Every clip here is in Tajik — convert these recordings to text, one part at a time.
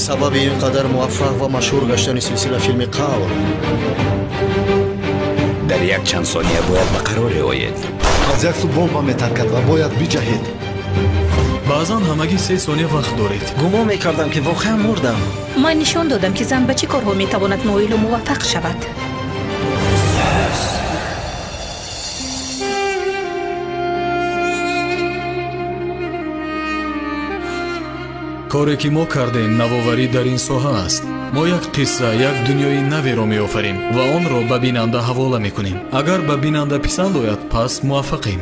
Сабаби ин қадар муваффақ ва машҳур гаштани силсила филми Қавл дар як чанд сония бояд ба қароре оед. Аз як сӯ бомба метаркад ва бояд биҷаҳед. Баъзан ҳамагӣ 3 сония вақт доред. Гумон мекардам, ки воқеан мурдам. Ман нишон додам, ки зан ба чӣ корҳо метавонад ноилу муваффақ шавад. Коре ки мо кардем навоварӣ дар ин соҳа аст. Мо як қисса, як дунёи наверо меофарем ва онро ба бинанда ҳавола мекунем. Агар ба бинанда писанд ояд, пас муваффақем.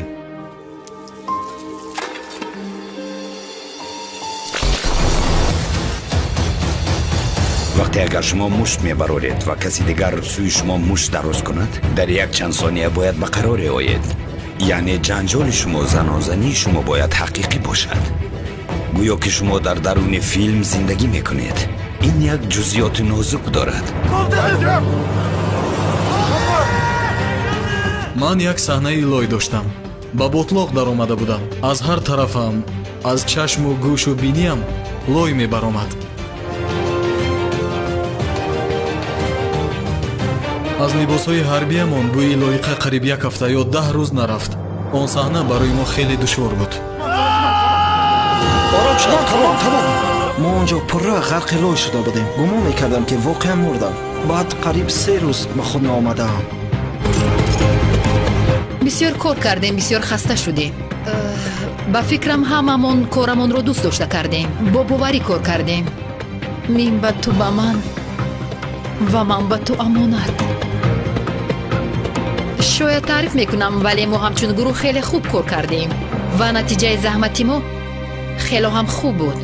Вақте агар шумо мушт мебароред ва каси дигар сӯи шумо мушт дароз кунад, дар як чанд сония бояд ба қароре оед. Яъне ҷанҷоли шумо, занозании шумо бояд ҳақиқӣ бошад. Гӯё ки шумо дар даруни филм зиндагӣ мекунед. Ин як ҷузъиёти нозук дорад. Ман як саҳнаи лой доштам. Ба ботлоқ даромада будам. Аз ҳар тарафам, аз чашму гӯшу биниям лой мебаромад. Аз либосҳои ҳарбиямон бӯи лоиқа қариб як ҳафта ё 10 рӯз нарафт. Он саҳна барои мо хеле душвор буд. Ором шав, тамом, тамом. Мо онҷо пурра ғарқи лой шуда будем. Гумон мекардам, ки воқеан мурдам. Баъд қариб 3 рӯз ба худ наомадаам. Бисёр кор кардем, бисёр хаста шудем. Ба фикрам ҳамамон корамонро дӯст дошта кардем. Бо боварӣ кор кардем. Мин ба ту ба ман ва ман ба ту амонат. Шояд таъриф мекунам, вале мо ҳамчун гурӯҳ хеле хуб кор кардем ва натиҷаи заҳмати мо хело ҳам хуб буд.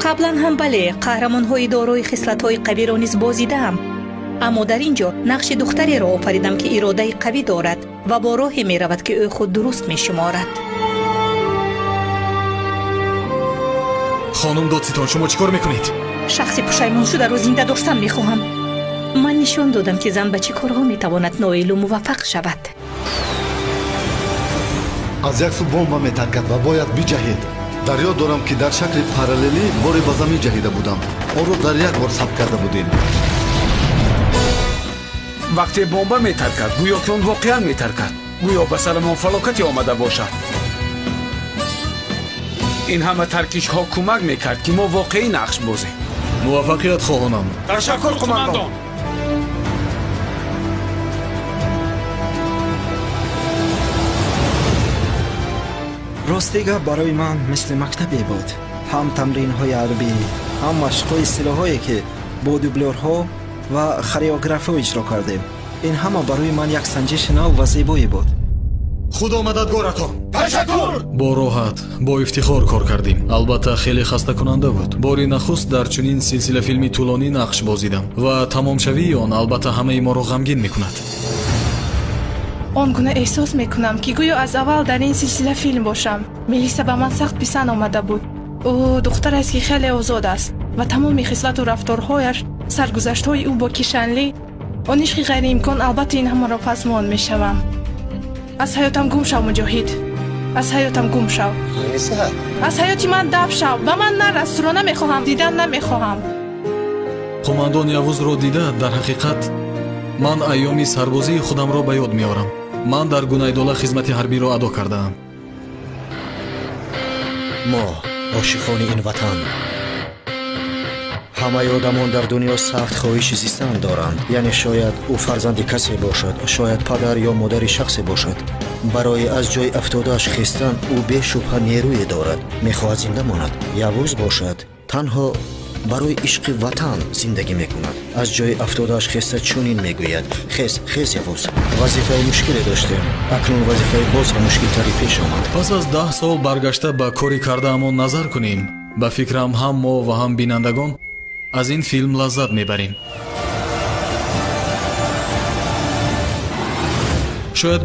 Қаблан ҳам бале, қаҳрамонҳои дорои хислатҳои қавиро низ бозидаам. Аммо дар ин ҷо нақши духтареро офаридам, ки иродаи қавӣ дорад ва бо роҳе меравад, ки ӯ худ дуруст мешуморад. Хонум Додситон, шумо чӣ кор мекунед? Шахси пушаймоншударо зинда доштан мехоҳам. Ман нишон додам, ки зан ба чӣ корҳо метавонад ноилу муваффақ шавад. Аз як сӯ бомба метаркад ва бояд биҷаҳед. Дар ёд дорам, ки дар шакли параллелӣ боре ба замин ҷаҳида будам. Онро дар як бор сабт карда будем. Вақте бомба метаркад, гӯё ки он воқеан метаркад. Гӯё ба сарамон фалокате омада бошад. Ин ҳама таркишҳо кӯмак мекард, ки мо воқеӣ нақш бозем. Муваффақият хоҳонам. Ташаккур, қумандон. Рости гап, барои ман мисли мактабе буд. Ҳам тамринҳои ҳарбӣ, ҳам машқҳои силоҳое, ки бо дублёрҳо ва хореографҳо иҷро кардем. Ин ҳама барои ман як санҷиши нав ва зебое буд. Худо мададгоратон. Ташаккур. Бо роҳат, бо ифтихор кор кардем. Албатта хеле хастакунанда буд. Бори нахуст дар чунин силсилафилми тӯлонӣ нақш бозидам ва тамомшавии он албатта ҳамаи моро ғамгин мекунад. Он гуна эҳсос мекунам, ки гӯё аз аввал дар ин силсила филм бошам. Мелиса ба ман сахт писанд омада буд. Ӯ духтарест, ки хеле озод аст ва тамоми хислату рафторҳояш, саргузаштҳои ӯ бо Кишанлӣ, он ишқи ғайриимкон, албатта ин ҳамаро пазмон мешавам. Аз ҳаётам гум шав, Муҷоҳид. Аз ҳаётам гум шав. Аз ҳаёти ман даф шав. Ба ман нарас, туро намехоҳам, дидан намехоҳам. Қумандон Явузро дида, дар ҳақиқат ман айёми сарбозии худамро ба ёд меорам. Ман дар Гунайдола хизмати ҳарбиро адо кардаам. Мо ошиқони ин ватан. Ҳамаи одамон дар дунё сахт хоҳиши зистан доранд. Яъне шояд ӯ фарзанди касе бошад, шояд падар ё модари шахсе бошад. Барои аз ҷои афтодааш хестан ӯ бешубҳа нерӯе дорад, мехоҳад зинда монад. Явуз бошад, танҳо барои ишқи ватан зиндагӣ мекунад. Аз ҷои афтодааш хеста чунин мегӯяд: хез, хез, Явуз. Вазифаи мушкиле доштем, акнун вазифаи боз ҳам мушкилтаре пеш омад. Пас аз 10 сол баргашта ба кори кардаамон назар кунем, ба фикрам ҳам мо ва ҳам бинандагон аз ин филм лаззат мебарем. Шояд